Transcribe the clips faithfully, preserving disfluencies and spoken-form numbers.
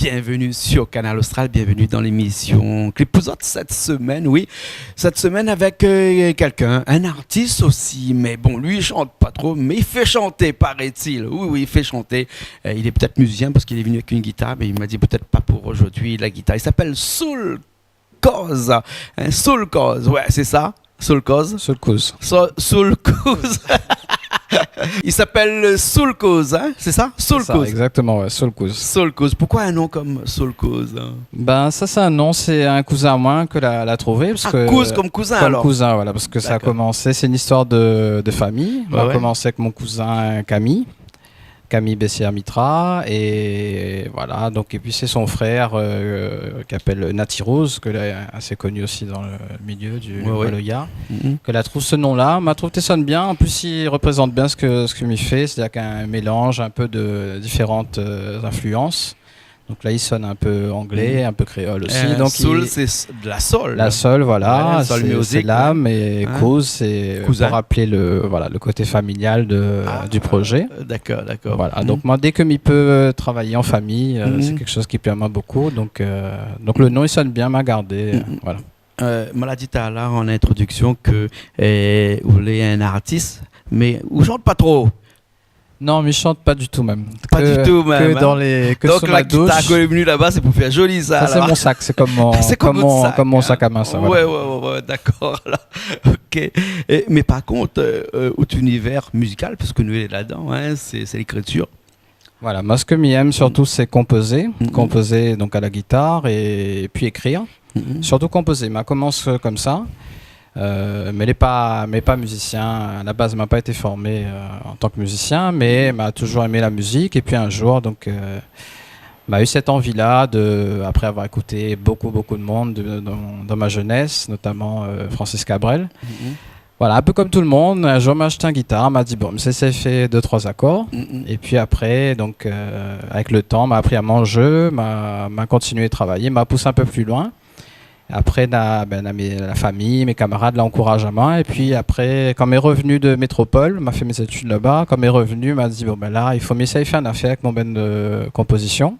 Bienvenue sur Kanal Austral, bienvenue dans l'émission Clip pou zot cette semaine, oui. Cette semaine avec, euh, quelqu'un, un artiste aussi, mais bon, lui, il chante pas trop, mais il fait chanter, paraît-il. Oui, oui, il fait chanter. Euh, il est peut-être musicien parce qu'il est venu avec une guitare, mais il m'a dit peut-être pas pour aujourd'hui, la guitare. Il s'appelle Soul Koz, hein, Soul Koz, ouais, c'est ça, Soul Koz. Soul Koz. So-, Soul Koz. Il s'appelle Soul Koz, hein, c'est ça ? Soul Koz. C'est ça, exactement, ouais, Soul Koz. Soul Koz. Pourquoi un nom comme Soul Koz, hein ? Ben, ça, c'est un nom, c'est un cousin à moi que l'a, l'a trouvé, parce que... Ah, Koz comme cousin, alors. Comme cousin, voilà, parce que ça a commencé, c'est une histoire de, de famille. Ouais, ouais. On a commencé avec mon cousin Camille. Camille Bessière-Mitra, et voilà, donc, et puis c'est son frère, euh, qui s'appelle Nati Rose, que là, assez connu aussi dans le milieu du maloya, que la trouv ce nom-là. Ma trouv té i sonn bien. En plus, il représente bien ce que, ce que mi fé, c'est-à-dire qu'un mélange un peu de différentes, euh, influences. Donc là, il sonne un peu anglais, un peu créole aussi. Euh, donc, soul, c'est s-, de la soul. La soul, voilà, c'est, c'est l'âme, et koz, c'est, euh, pour rappeler le, voilà, le côté familial de, du projet. D'accord, d'accord. Voilà, donc moi, dès que mi pé, euh, travailler en famille, euh, c'est quelque chose qui plaît à moi beaucoup. Donc, euh, donc le nom, il sonne bien, ma gardé, euh, voilà. Euh, ma la di talèr en introduction ke, euh, ou lé un artiste, mais ou chante pas trop. Non, mi chante pas du tout même. Pas du tout même, hein. Que dans les, que sur ma douche. Donc, la guitare que lé venu là-bas, c'est pour faire joli, ça, alors. Ça, c'est mon sac, c'est comme mon, comme mon sac à main, ça, voilà. Ouais, ouais, ouais, ouais, d'accord, alors. Ok. Et, mais par contre, euh, euh, out univers musical, parce que nou lé ladan, hein, c'est, c'est l'écriture. Voilà, moi, ce que mi èm surtout, c'est composer. Composer, donc, à la guitare et, et puis écrire. Surtout composer. Ma komans, euh, comme ça. Euh, mé lé pa, mé pa mizisien. À la base, ma pa été formé, euh, en tant que musicien, mais ma toujours aimé la musique. Et puis un jour, donc, euh, ma eu cette envie-là de, après avoir écouté beaucoup, beaucoup de monde de, dans, dans ma jeunesse, notamment, euh, Francis Cabrel. Voilà, un peu comme tout le monde, un jour, ma ashté un guitare, ma di, bon, mi sa éséy fé deux, trois accords. Et puis après, donc, euh, avec le temps, ma apri à mon jeu, ma, ma continué travailler, ma poussé un peu plus loin. Après, na, ben, na, mé la famille, mes camarades la ankouraj amoin. Et puis après, kan m'é revenu de métropole, ma fé mes études là-bas, kan m'é revenu, ma di, bon, ben là, il faut mi éséy fé in afèr avec mon band de composition.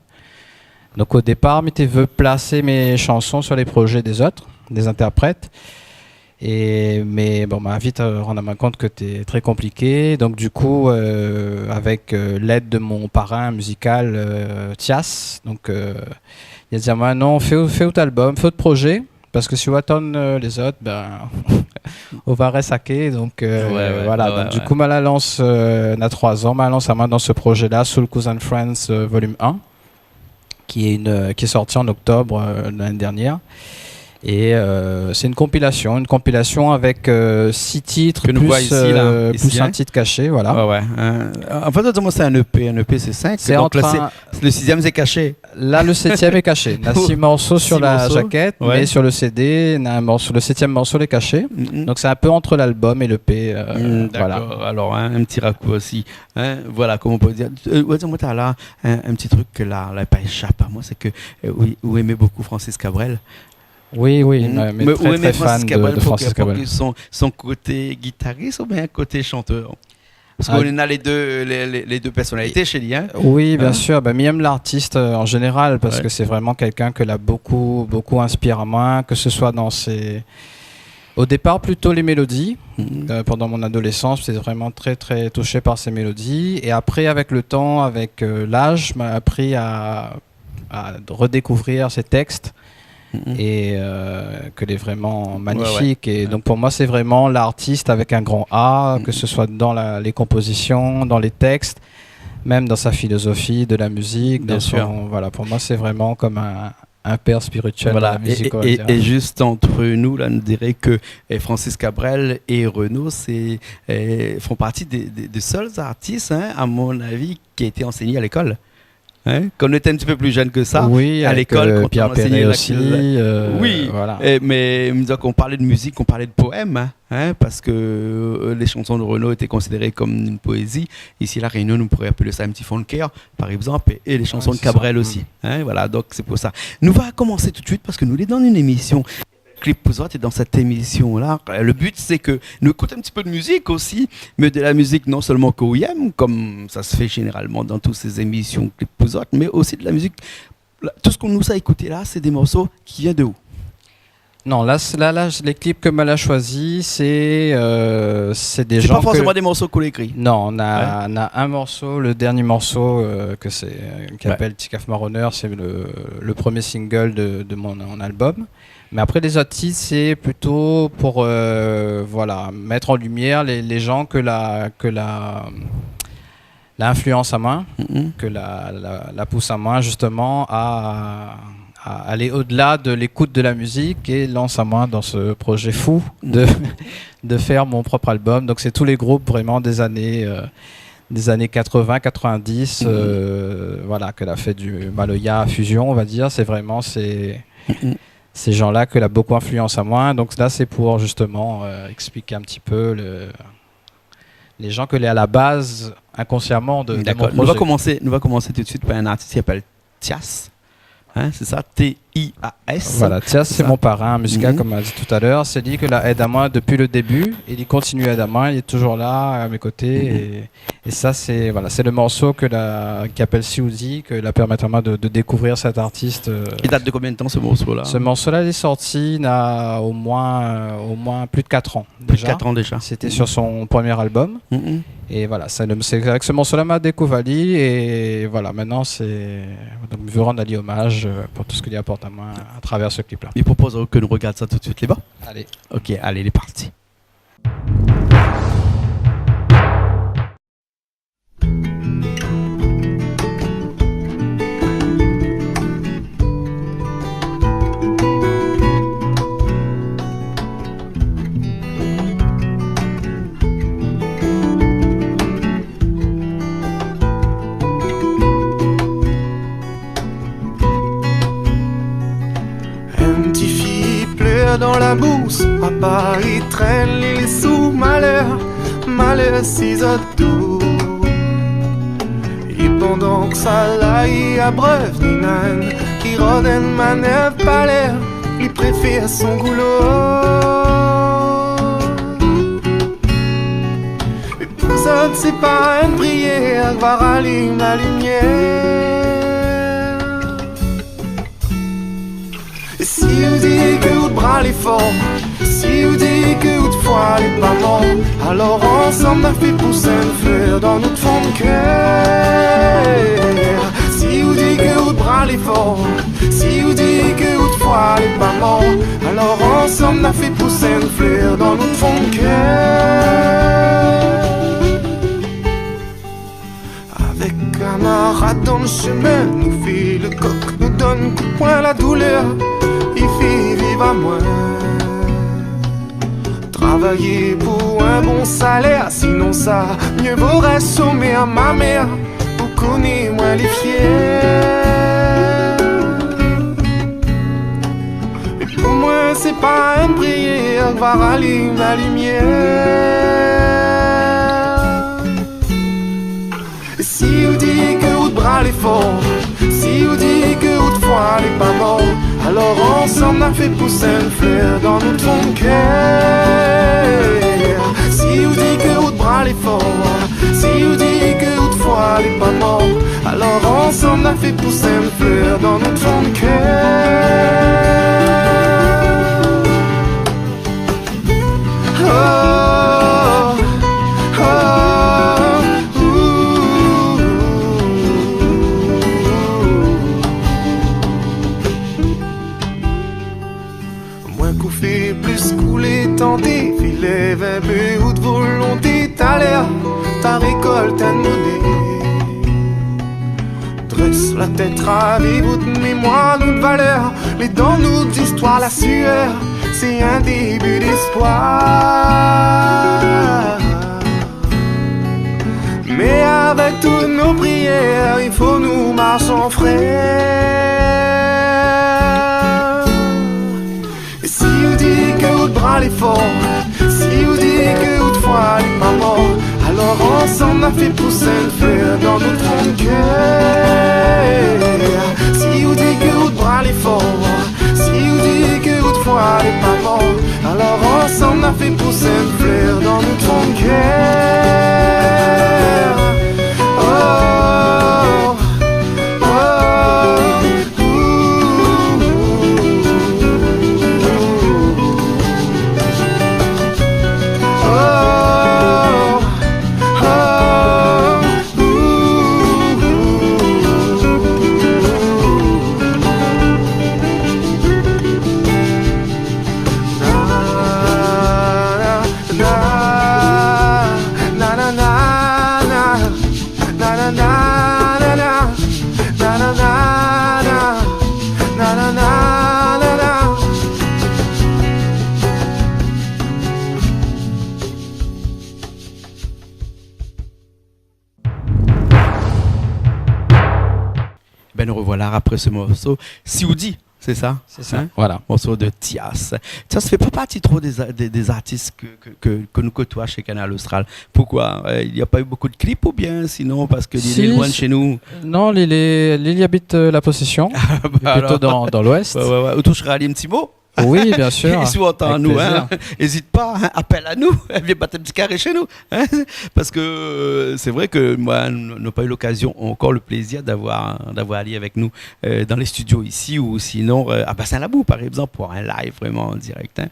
Donc au départ, mi té vé placer mes chansons sur les projets des autres, des interprètes. Et, mais bon, ma vite, euh, rann amoin kont ke té très compliqué. Donc du coup, euh, avec, euh, l'aide de mon parrain musical, euh, Thias, donc, euh, il a dit à moi, non, fais, fais out album, fais out projet, parce que si ou atann, euh, les autres, ben, ou va rès aké. Donc, euh, voilà. Donc du coup, ma la lans, euh, na trois ans, ma la lans amoin dans ce projet-là, Soul Koz and Friends, euh, volume un, qui est une, euh, qui est sortie en octobre, euh, de l'année dernière. Et, euh, c'est une compilation, une compilation avec, euh, six titres plus, euh, plus un titre caché, voilà. Ouais, ouais, hein. En fait, autrement, c'est un E P. Un E P, c'est cinq. Donc là, c'est, le sixième, c'est caché. Là, le septième est caché. Na six morceaux sur la jaquette, mais sur le C D, na un morceau, le septième morceau lé caché. Donc, c'est un peu entre l'album et l'E P, euh, voilà. D'accord. Alors, hein, un petit raccourci. Hein, voilà, comme on peut dire. Euh, ouais, di amoin, talèr, un, un petit truc ke la, la pa éshap amoin, c'est que, euh, ou, ou èm bokou Francis Cabrel. Oui, oui, mé, mé très, très fan de, de Francis Cabrel. Ou èm Francis Cabrel pou kèl, pou kèl, pou son, son koté gitarist oubien koté chanteur ? Parce qu'on a les deux, les, les, les deux personnalités chez lui, hein. Oui, bien sûr. Ben, mi èm l'artiste, euh, en général, parce que c'est vraiment quelqu'un ke la beaucoup, beaucoup inspiré amoin, que ce soit dans ses, au départ, plutôt les mélodies. Euh, pendant mon adolescence, j'étais vraiment très, très touché par ces mélodies. Et après, avec le temps, avec, euh, l'âge, m'a appris à, à redécouvrir ces textes et, euh, que lé vraiment magnifique. Ouais, ouais. Et donc, pour moi, c'est vraiment l'artiste avec un grand A, que ce soit dans la, les compositions, dans les textes, même dans sa philosophie de la musique, dans son, voilà, pour moi, c'est vraiment comme un, un père spirituel de la musique, on va dire. Voilà. Et, et, et juste entre nous, là, nou diré ke, eh, Francis Cabrel et Renaud, c'est, eh, font partie des, des, des seuls artistes, hein, à mon avis, qui a été enseigné à l'école. Hein, quand on était un petit peu plus jeune que ça, à l'école, quand on enseignait la culture, euh, oui, euh, voilà. Oui, eh, mais, donc, on parlait de musique, on parlait de poèmes, hein, hein, parce que, euh, les chansons de Renaud étaient considérées comme une poésie. Ici, La Réunion, nou pourrait appeler ça un petit fond de cœur, par exemple, et, et les chansons de Cabrel aussi. Ouais, c'est ça. Hein, voilà, donc c'est pour ça. Nou va komansé tout de suite parce que nou lé dan une émission Clip pou zot, et dans cette émission-là, le but, c'est que nou ékout un petit peu de musique aussi, mais de la musique non seulement ke ou èm, comme ça se fait généralement dans toutes ces émissions Clip pou zot, mais aussi de la musique La, tout sak nou sa ékouté la, sé dé morso ki vien de ou ? Non, la, sé, la, la, lé klip ke ma la shoizi, sé, euh, sé dé jan ke... Sé pa forséman dé morso k'ou la ékri ? Non, na, na in morso, le dernié morso, euh, ke sé, euh, ki apèl Ti Kaf Maroneur, sé le, le premié single de, de mon, mon album. Mé apré, lé zot tit, sé plito pou, euh, voilà, mèt an limièr lé, lé jan ke la, ke la, la influans amoin, ke la, la, la pous amoin, justeman, a, a alé odela de lékout de la mizik é lans amoin dan se projé fou de, de fèr mon prop album. Donk, sé tout lé group vréman dé zané, euh, dé zané katrovin, katrovin-dis, euh, voilà, ke la fé du maloya fusion, on va dir. Sé vréman, sé, sé jan-la ke la bokou influans amoin. Donk la, sé pou, justeman, euh, éksplik in ti pé le, lé jan ke lé a la baz, inkonsiaman, de, de mon projé. Dakor. Nou va komansé, nou va komansé tout suit par in artis ki apèl Tias. Hein, sé sa, T I A S. Voilà, Tias, sé mon parin mizikal, kom ma la di talèr. Sé li ke la èd amoin dopi le débu é li kontinié èd amoin. Li lé toujour la, a mé koté. É, é sa, sé, voilà, sé le morso ke la, ki apèl Si ou di, ke la pèrmèt amoin de, de dékouvrir sèt artis, euh. I dat de konbien de tan, se morso-la ? Se morso-la, li lé sorti, na omoin, euh, omoin plis de katr an. Plis de katr an déja. Sété sur son premié album. É voilà, sa, le, sé avèk se morso-la ma la dékouv ali. É voilà, mintnan sé, donk, mi vé rann ali omaj, euh, pou tout sak li aport amoin a travèr se klip-la. Mi propoz ke nou rogard sa tout suit, lé bon ? Alé. Ok, alé, lé parti. In ti fi i plèr dan la bous, papa i trène ali sou malèr, malèr si zot tou. É pandan ke sa la i abrèv, néna inn ki rod in manèv pa lèr, li préfèr son goulo. É pou zot, sé pa in priyèr va ralim la limièr. É si ou di ke out bra lé for, si ou di ke out foi lé pa mor, alor ansanm na fé pous in flèr dan nout fon de kèr. Si ou di ke out bra lé for, si ou di ke out foi lé pa mor, alor ansanm na fé pous in flèr dan nout fon de kèr. Avèk kamarad dan shemin, nou fé le kok, nou donn kout poin, la doulèr i fé viv amoin. Travay pou in bon salèr, sinonsa, myé vo rès shomèr, ma mèr, ou koné moin lé fièr. É pou moin, sé pa in priyèr va ralim la limièr. Si ou di ke out bra lé for, si ou di ke out foi lé pa mor, alor ansanm na fé pous in flèr dan nout fon de kèr. Si ou di ke out bra lé for, si ou di ke out foi lé pa mor, alor ansanm na fé pous in flèr dan nout fon de kèr. Oh, oh, ouh. Moin kou fé plis koulé tanté, fé lèv in pé out volonté, talèr ta rékolt in moné. Drès la tèt, raviv out mémoir, nout valèr, lé dan nout zistoir, la suèr, sé in débu d'éspoir. Mé avèk tout nout priyèr, i fo nou marsh an frèr. É si ou di ke out bra lé for, si ou di ke out foi lé pa mor, alor ansanm na fé pous in flèr dan nout fon de kèr. Si ou di ke out bra lé for, si ou di ke out foi lé pa mor, alor ansanm na fé pous in flèr dan nout fon de kèr. Oh, oh, oh. Bin, nou revoila apré se morso. Si ou di, sé sa ? Sé sa, voilà. Morso de Tias. Tias i fé pa parti tro dé za-, dé, dé zartis ke, ke, ke, ke nou kotoi shé Kanal Austral. Poukoi ? Euh, na pa u bonpé de klip oubien sinon parske li lé loin de shé nou ? Non, li lé, li, li abit, euh, La Possession. Ah, bah plito alor. Dan, dan l'Ouest. Ouais, ouais, ouais. Ou toush ali in ti mo ? Oui, bien sûr. Isi ou antann anou, hein. Avec plaisir. Ézit pa, hein, apèl anou, vien bat in ti karé shé nou, hein. Parske, euh, sé vré ke moin, nou, nou la pa u lokazion, ankor le plézir d'avoir, d'avoir ali avèk nou, euh, dan lé studio isi ou sinon, euh, à Bassin Labou, par égzanp, pou in live vréman an dirèk, hein.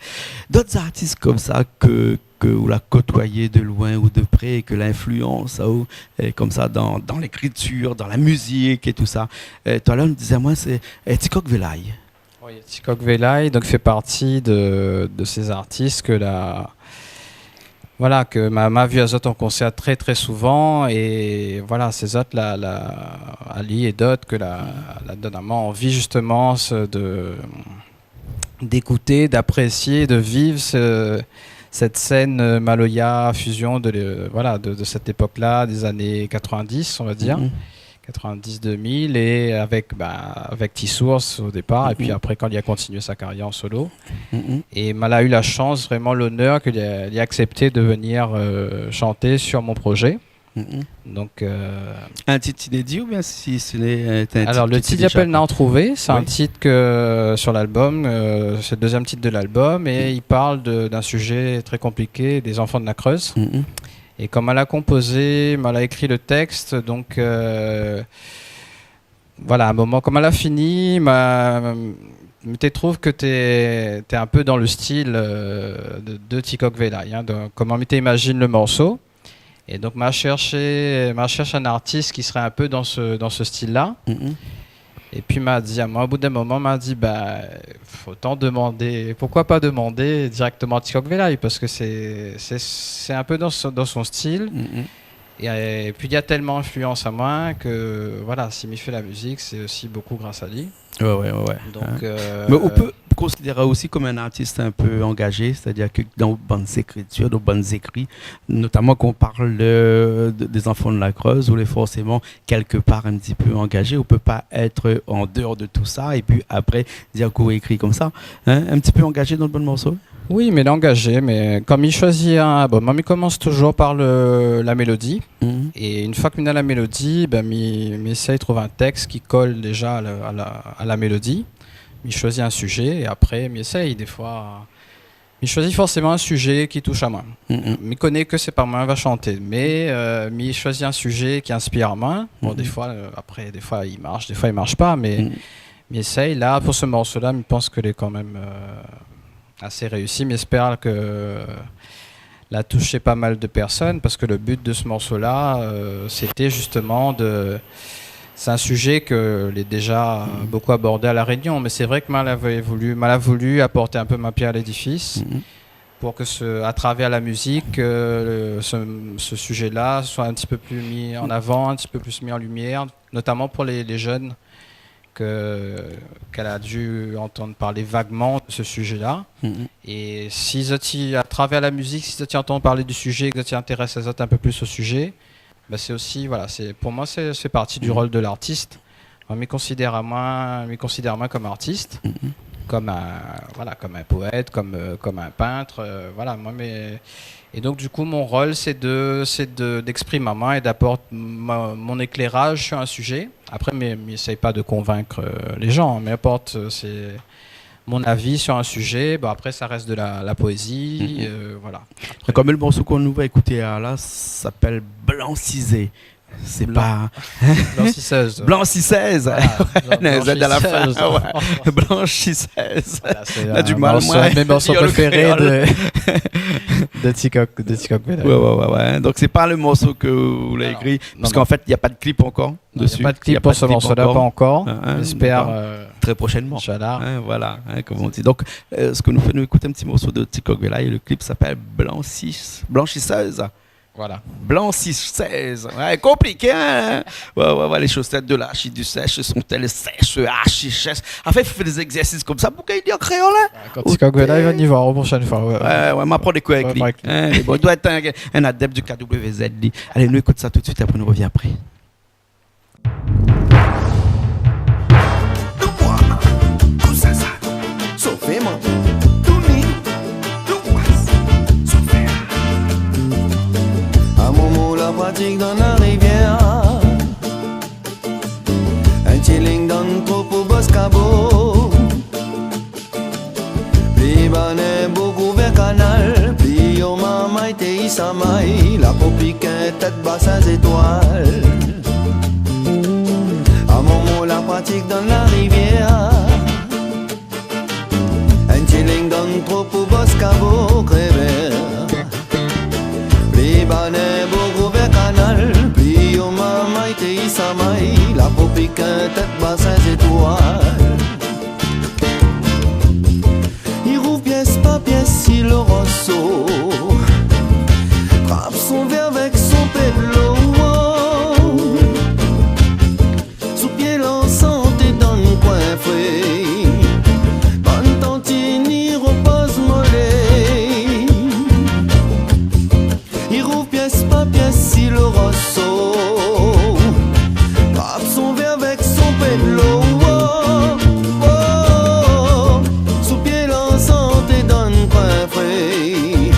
Dot zartis konmsa ke, ke ou la kotoiyé de loin ou de pré, ke la influans aou, euh, konmsa dan, dan lékritir, dan la mizik é tousa. Euh, talèr ou di amoin, sé, euh, Tikok Velaye. Oui, Tikok Velaye, donk, fé parti de, de sé zartis ke la, voilà, ke ma, ma vi azot an konsèr trè, trè souvan, é voilà, sé zot la, la, ali é dot ke la, la donn amoin anvi, zistoman, se, de, d'ékouté, d'aprésié, de viv se, sèt sèn, euh, maloya, fuzion de le, voilà, de, de sèt épok-la, dé zané katrevin-dis, on va dir. Mhm. Katrevin-dis, deux mille, é avèk, ba, avèk Ti Source o dépar, é pi apré, kan li la kontinié son karièr an solo. Mhm. É ma la u la shans, vréman lonèr ke li la, li la aksèpté de vnir, euh, shanté sur mon projé. Mhm. Donk, euh, in tit inédi oubien si sé in, in tit ke ou la déza fé ? Alor, le tit i apèl Na Artrouvé, sé in tit ke, euh, sur l'album, euh, sé le dézièm tit de l'album, é i parl de, d'in sujé trè konpliké, dé zanfan de la Creuse. Mhm. É kan ma la konpozé, ma la ékri le tèks, donk, euh, voilà, a in moman, kan ma la fini, ma, mi té trouv ke té, té in pé dan le stil, euh, de, de Tikok Velaye, hein, de, koman mi té imazine le morso. É donk, ma la shèrshé, ma la shèrsh in artis ki sré in pé dan se, dan se stil-la. Mhm. É pi ma la di, amoin, o bout d'in moman, ma la di, ba, fo otan demandé, poukoi pa demandé dirèkteman a Tikok Velaye, parske sé, sé, sé in pé dan son, dan son stil. Mhm. É, é pi, li la tèlman influans amoin ke, voilà, si mi fé la mizik, sé osi bonpé gras a li. Ouais, ouais, ouais, ouais. Donk, hein, euh, mé ou pé konsidér aou osi konm in artis in pé angazé, sétadir ke dan bann ékritir, dan bann ékri, notaman kan ou parl de, de, dé zanfan de la Creuse, ou lé forséman kèlkepar in ti pé angazé, ou pé pa èt an déor de tousa é pi apré dir ke ou ékri konmsa, hein, in ti pé angazé dan le bann morso ? Oui, mé angazé, mé kan mi shoizi in, bon, moin, mi komans touzour par le, la mélodi. Mhm. É in foi ke mi na la mélodi, bin, mi, mi éséy trouv in tèks ki kol déza a la, a la, a la mélodi. Mi shoizi in sujé é apré, mi éséy, défoi, mi shoizi forséman in sujé ki toush amoin. Mhm. Mi koné ke sé pa moin va shanté, mé, euh, mi shoizi in sujé ki inspir amoin. Bon, mhm, défoi, euh, apré, défoi, i marsh, défoi, i marsh pa, mé, mhm, mi éséy. La, pou se morso-la, mi pans ke lé kan mèm, euh, asé réisi, mi éspèr ke la toushé pa mal de pèrsone, parske le but de se morso-la, euh, sété zistoman de, sé in sujé ke lé déza, mhm, bonpé abordé a La Rényon, mé sé vré ke ma lavé voulu, ma la voulu aport in pé mon pièr a lédifis, mhm, pou ke se, a travèr la mizik, euh, le, se, se sujé-la soi in ti pé pli mi an avan, in ti pé pli mi an limièr, notaman pou lé, lé jenn ke, ke la di antann parl vagman de se sujé-la. Mhm. É si zot i, a travèr la mizik, si zot i antann parl du sujé, ke zot i intérès azot in pé pli o sujé, bin, sé osi, voilà, sé, pou moin, sé, sé parti du, mhm, rol de l'artis. Moin, mi konsidèr amoin, mi konsidèr amoin konm artis, mhm, konm in, voilà, konm in poèt, konm, euh, konm in pint, euh, voilà, moin, mé É donk, du kou, mon rol, sé de, sé de, d'eksprim amoin é d'aport ma, mon ékléraj sur in sujé. Apré, mi, mi éséy pa de konvink, euh, lé jan, mi aport, euh, sé mon avi sur in sujé. Bon, apré, sa rès de la, la poézi, mhm, euh, voilà. Apré, konm le morso ke nou va ékouté la, la, i apèl Blanshisé. Sé pa Blanshisèz. Blanshisèz. Voilà, blan-, non, zèd a la fin. Blanshisèz. Ouais. Blanshisèz. Voilà, sé in morso, in de mé morso préféré de, de Tikok, de Tikok Velaye. Ouais, ouais, ouais, ouais. Donk, sé pa le morso ke ou la ékri, parske an fèt, na pa de klip ankor dési. Non, na pa de klip pou se morso-la, pa ankor. Hein, hein, mi éspèr, euh, très prochainement. Inch'Allah. Hein, voilà, hein, konm i di. Donk, euh, sak nou fé, nou ékout in ti morso de Tikok Velaye, le klip i apèl Blanshis-, Blanshisèz. Voilà. Blanshisèz. Ouais, konpliké, hein ? Ouais, ouais, ouais, les chaussettes de l'archiduchesse sont-elles sèches, archichèches ? Anfin, i fo fé dé zégzèrsis konmsa pou gingn dir an kréol, hein ? Ah, kan Tikok Velaye va ni voir la proshèn foi, ouais. Ouais, ouais, ma pran dé kour avèk li. Ouais, ouais. Hein, mé bon, i doi èt in, in adèp du K W Z, li. Alé, nou ékout sa tout de suit, apré nou revien apré. Pratik dan la rivièr. In tiling dan tro pou bos kabo. Pli bann in bo kouvèr kanal, pli yo marmay té i samay, la po pik in tèt basin zétwal. A momon la pratik dan la rivièr. In tiling dan tro pou bos kabo krèvèr. Pli bann in bo kouvèr kanal, pli yo marmay té i samay, la po pik in tèt basin zétwal. I rouv piès pa piès si lo roso, trap son vèr avèk son pé dlo. Sou pié lansan té dan koin fré, bann tantine i ropoz molé. I rouv piès pa piès si lo roso, trap son vèr avèk son pé dlo. Oh, oh, oh. Sou pié lansan té dan koin fré,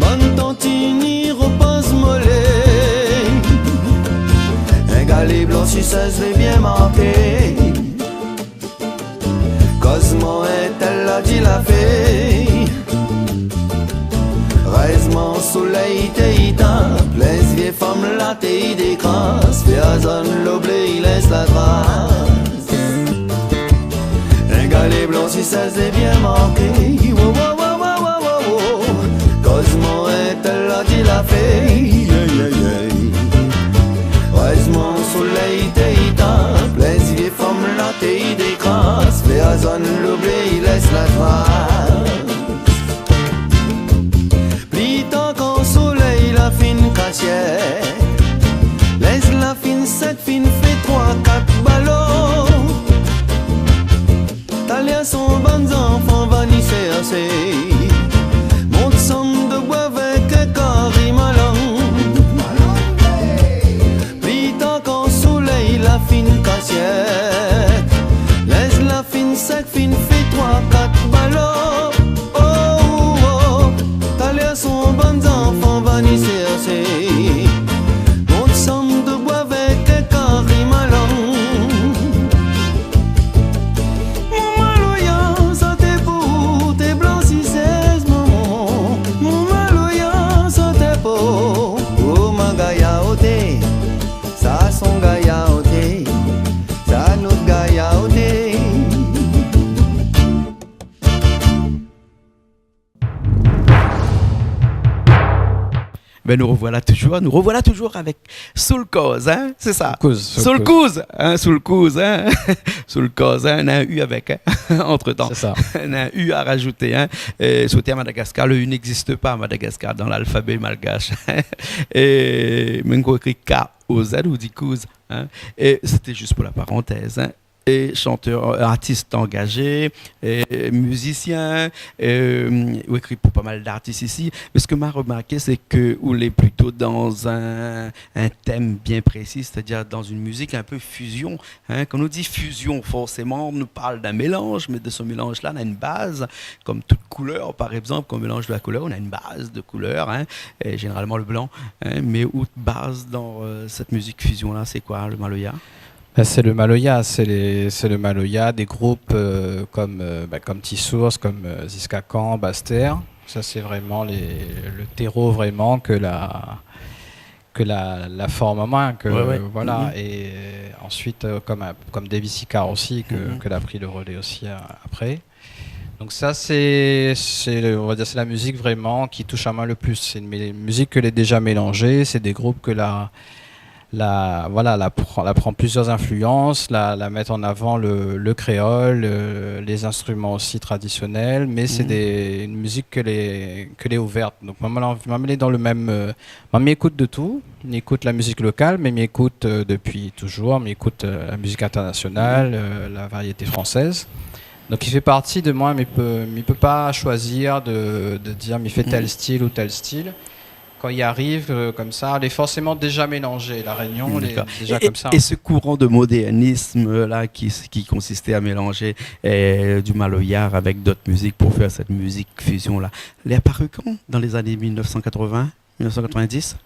bann tantine i ropoz molé. In galé blan si sèz lé bien marké. Kozman in tèl la di la fé. Rèzman solèy té i tap, lès vié fanm la té i dékras, fé a zone lo blé i lès la tras. In galé blan si sèz lé bien marké. Wo, wo, wo. Kozman in tèl la di la fé. Yeah, yeah, yeah. Rèzman solèy té i tap, lès vié fanm la té i dékras, fé a zone lo blé i lès la tras. Pli tar kan solèy la fine kasièt, lès la fine sèk, fine fé trwa kat balo. Talèr son bann zanfan va ni sèrsé, mont sanm de bwa avèk in kari malang. Pli tar kan solèy la fine kasièt, lès la fine sèk, fine fé trwa kat balo. Oh, oh, oh. Talèr son bann zanfan va ni sèrsé, mont sanm de bwa avèk in kari malang. Mon maloya, sa té pou té blan si sèz, momon. Mon maloya, sa té pou, oh, ma gaya oté. Sa son gaya oté, sa nout gaya oté. Ben, nous revoilà toujours, nous revoilà toujours avec Sou l koz, hein, c'est ça. Sou l koz, sou l koz, hein, sou l koz, hein. Sou l koz, hein, na in u avèk, hein, entre-temps. C'est ça. Na in u à rajouter, hein. Euh, sauter à Madagascar, le u n'existe pas à Madagascar dans l'alphabet malgache. Et même quand on écrit K O Z, on dit koz, hein. Et c'était juste pour la parenthèse, hein. É shantèr, euh, artis angazé, é mizisien, euh, ou ékri pou pa mal d'artis isi. Mé sak ma romarké, sé ke ou lé plito dan in, in tèm bien prési, sétadir dan in mizik in pé fizion, hein. Kan nou di fizion, forséman, nou parl d'in mélanz, mé dan se mélanz-la, na in baz, kom tout koulèr, par égzanp, kan nou mélanz de la koulèr, nou na in baz de koulèr, hein, é zénéralman le blan, hein. Mé out baz dan, euh, sèt mizik fizion-la, sé koi, le maloya ? Ben, c'est le maloya, c'est les, c'est le maloya des groupes, euh, comme, euh, bah, comme Ti Source, comme, euh, Ziskakan, Bastèr. Ça, c'est vraiment les, le terreau vraiment que la, que la, la forme en main, que, ouais, ouais, voilà. Mhm. Et ensuite, euh, comme, euh, comme Davis Icard aussi, que, mhm, qu'elle a pris le relais aussi, euh, après. Donc ça, c'est, c'est le, on va dire, c'est la musique vraiment qui touche à moi le plus. C'est une mé-, musique que l'est déjà mélanzé, c'est des groupes que la, la, voilà, la pr-, la pran plusieurs influences, la, la met en avant le, le créole, euh, les instruments aussi traditionnels, mais c'est, mhm, des, une musique que l'est, que l'est ouverte. Donc moi, moi, moi, elle est dans le même, euh, moi, mi ékout de tout. Mi ékout la musique locale, mais mi ékout, euh, depuis toujours, mi ékout, euh, la musique internationale, mhm, euh, la variété française. Donc, il fait partie de moi, mais peut, mi pé pa choisir de, de dire, mi fé tel, mhm, style ou tel style. Quand il arrive, euh, comme ça, elle est forcément déjà mélangée. La Réunion, elle est, d'accord, déjà, é, comme ça. Et ce courant de modernisme-là qui, qui consistait à mélanger, euh, du maloya avec d'autres musiques pour faire cette musique fusion-là, elle est apparue quand ? Dans les années mille neuf cent quatre-vingts, mille neuf cent quatre-vingt-dix ?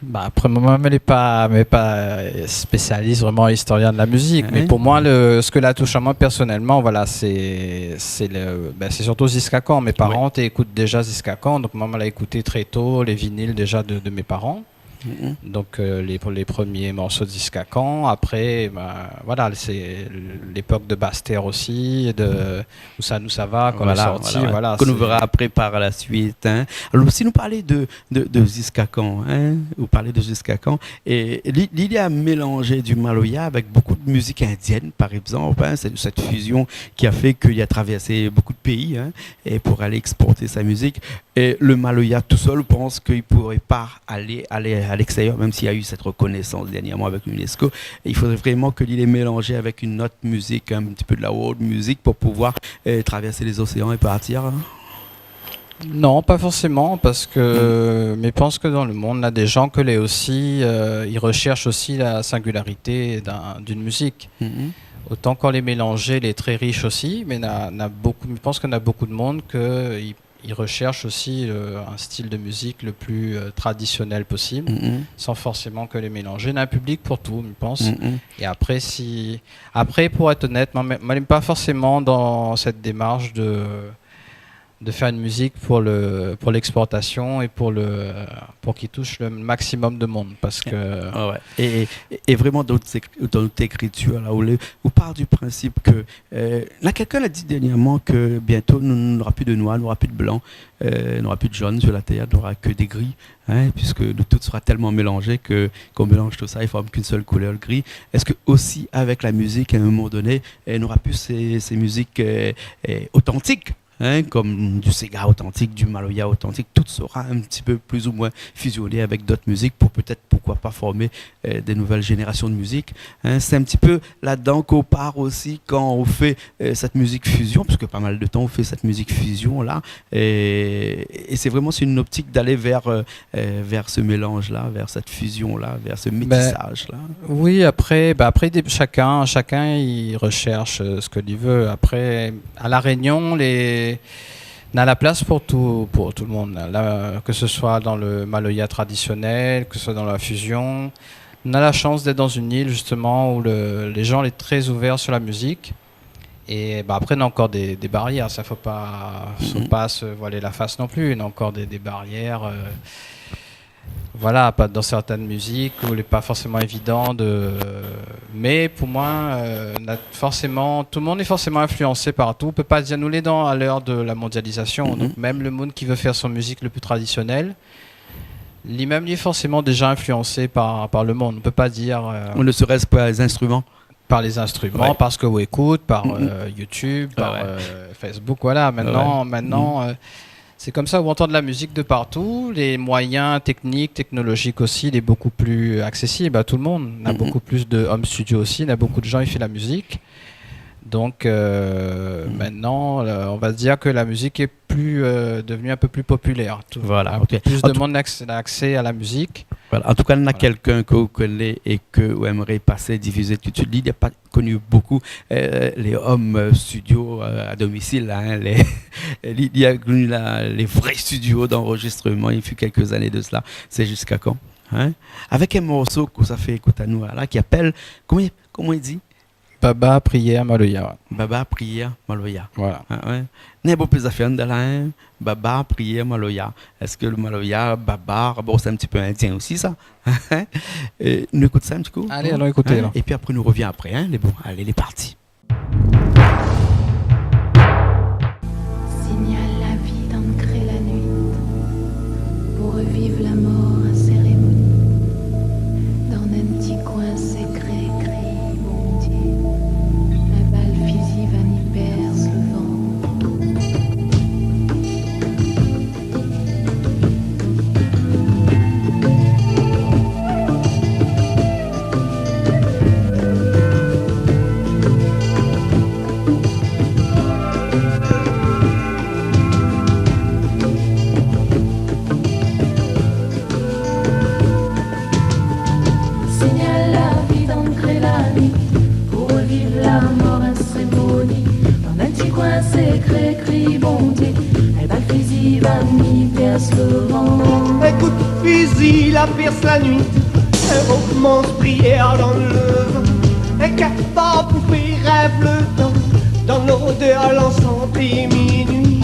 Ba, apré, moin, mi lé pa, mi lé pa, euh, spésialis vréman, istorien de la mizik, mé pou moin, le, sak la toush amoin pèrsonèlman, voilà, sé, sé le, bin, sé sirtou Ziska Kan. Mé paran té i ékout déza Ziska Kan, donk moin, moin la ékouté tré to lé vinil déza de, de mé paran. Donk, euh, lé, pou lé promié morso de Ziska Kan. Apré, ba, voilà, sé lépok de Bastèr osi, é de Ousa nou sava, kan lé sorti, voilà, ke nou vèra apré par la suit, hein. Alor, si nou parl de, de, de Ziska Kan, hein, ou parl de Ziska Kan, é li, li, li la mélanzé du maloya avèk bonpé de mizik indièn, par égzanp, hein, sé sèt fizion ki la fé ke li la travèrs bonpé de péi, hein, é pou alé éksport son mizik. É le maloya tousèl, ou pans ke li pouré pa alé, alé a lékstérièr, mèm si la u sèt rekonésans dèrnièrman avèk l'UNESCO. I fodré vréman ke li lé mélanzé avèk in ot mizik, in ti pé de la world music pou pouvoir, euh, travèrs lé zoséan é partir, hein ? Non, pa forséman, parske, mé mi pans ke dan le monn, na dé jan ke lé osi, euh, i reshèrsh osi la singilarité d'in, d'in mizik. Otan kan lé mélanzé, lé tré rish osi, mé na, na bonpé, mi pans ke na bonpé de moun ke i i reshèrsh osi, euh, in stil de mizik le pli, euh, tradisionèl posib, san forséman ke lé mélanzé. Na in piblik pou tou, mi pans. É apré, si, apré, pou èt onèt, moin, moin, moin lé pa forséman dan sèt démarsh de, de fèr in mizik pou le, pou léksportasion é pou le, pou ke i toush le maksimòm de moun, parske... Ah ouais. É, é, é vréman, dan out ékri-, dan out ékritir, la, ou lé, ou par du prinsip ke Euh, na kèlkin la di dèrnièrman ke bientô nou, nou nora pi de noir, nou nora pi de blan, euh, nou nora pi de zone sur la tèr, nou nora ke dé gri, hein, puiske nou tout sera tèlman mélanzé ke, kan ou mélanz tousa, i form k'in sèl koulèr, le gri. Èske osi avèk la mizik, a in moman doné, euh, nou nora pi sé, sé mizik, euh, euh, otantik, hein, kom du séga otantik, du maloya otantik, tout sera in ti pé pli ou moin fizioné avèk d'ot mizik pou pétèt, poukoi pa, formé, euh, dé nouvèl zénérasion de mizik, hein. Sé in ti pé ladan k'ou par osi kan ou fé, euh, sèt mizik fizion, puiske pa mal de tan ou fé sèt mizik fizion la, é, é sé vréman, sé in optik d'alé vèr, euh, euh, vèr se mélanz-la, vèr sèt fizion-la, vèr se métisaz-la. Oui, apré, ba, apré, dé-, shakinn, shakinn i reshèrsh, euh, sak li vé. Apré, a La Rényon, lé, na la plas pou tou, pou tou le moun. La, ke se soi dan le maloya tradisionèl, ke se soi dan la fizion, na la shans d'èt dan in il, zistoman, ousa le, lé jan lé tré ouvèr sur la mizik. É, ba, apré, na ankor dé, dé barièr. Sa, fo pa, fo pa se voilé la fas non pli. Na ankor dé, dé barièr, euh, voilà, pa dan sèrtin mizik, ousa lé pa forséman évidan de, mé pou moin, euh, na forséman, tout le moun lé forséman influansé par tout. Ou pé pa dir, nou lé dan, a lèr de la mondializasion, donk mèm le moun ki vé fèr son mizik le pli tradisionèl, li mèm, li lé forséman déza influansé par, par le monn. Ou pé pa dir, euh, ou ne serait-ce par les instruments. Par les instruments, par sak ou ékout, par, euh, YouTube, par, euh, Facebook, voilà. Mintnan, mintnan, euh, sé konmsa ou antann la mizik de partou. Lé moiyin téknik, téknolozik osi, lé bonpé pli aksésib a tout le moun. Na bonpé plis de home studio osi, na bonpé de jan i fé la mizik. Donk, euh, mintnan, euh, on va dire ke la mizik lé pli, euh, devni in pé pli popilèr. Tout, voilà, in pé plis de moun na aksé, na aksé a la mizik. Voilà. An tou ka, na kèlkin ke ou koné é ke ou èmré pasé, difizé tout de suit. Li, li la pa koni bonpé, euh, lé home, euh, studio, euh, a domisil, hein, lé, li, li la koni la, lé vré studio d'anrozistroman, i fé kèlk zané de sela. Sé Ziska Kan, hein ? Avèk in morso ke sa fé ékout anou la, ki apèl, koman, koman i di ? Babar, priyèr, maloya. Babar, priyèr, maloya. Voilà. Ah ouais. Néna bonpé zafèr andan la, hein. Babar, priyèr, maloya. Èske le maloya, babar, bon, sé in ti pé indien osi, sa. É nou ékout sa in ti kou, hein ? Alé, alon ékouté, alor. É pi apré, nou rovien apré, hein. Lé bon, alé, lé parti. Signal la vi dan kré la nuit, pou reviv la mor an sérémoni. Dan in ti koin sékré, kri Bondié. La bal fizi va ni pèrs le van. Signal la vi dan kré la nuit, pou reviv la mor an sérémoni. Dan in ti koin sékré, kri Bondié. La bal fizi va ni pèrs le van. Ékout. Fizi la pèrs la nuit, in romans priyèr dan le van, in kafar pou fé rèv le tan, dan lodèr lansan é minui.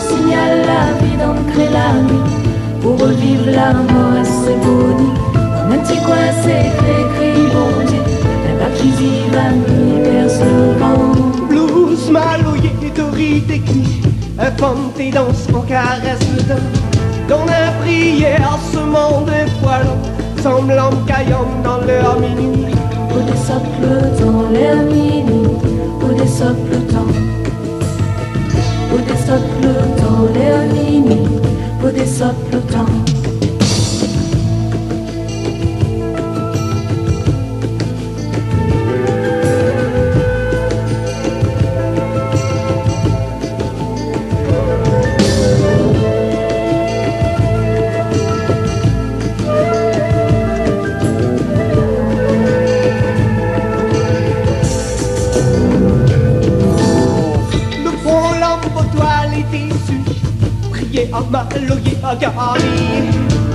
Signal la vi dan kré la nuit, pou reviv la mor, sé boni, dan in ti koin sékré, kri Bondié, in bal fizi va ni pèrs le van. Blues, maloya, dori, téknik, in fanm té dans, an karès le dan. Donn in priyèr a se monn folan, sanm lanm kayanm dan lèr minui. Pou désot le tan, lèr minui, pou désot le tan. Pou désot le tan, lèr minui, pou désot le tan. Le gran lanm botoil lé dési, priyèr a maloya, a gari,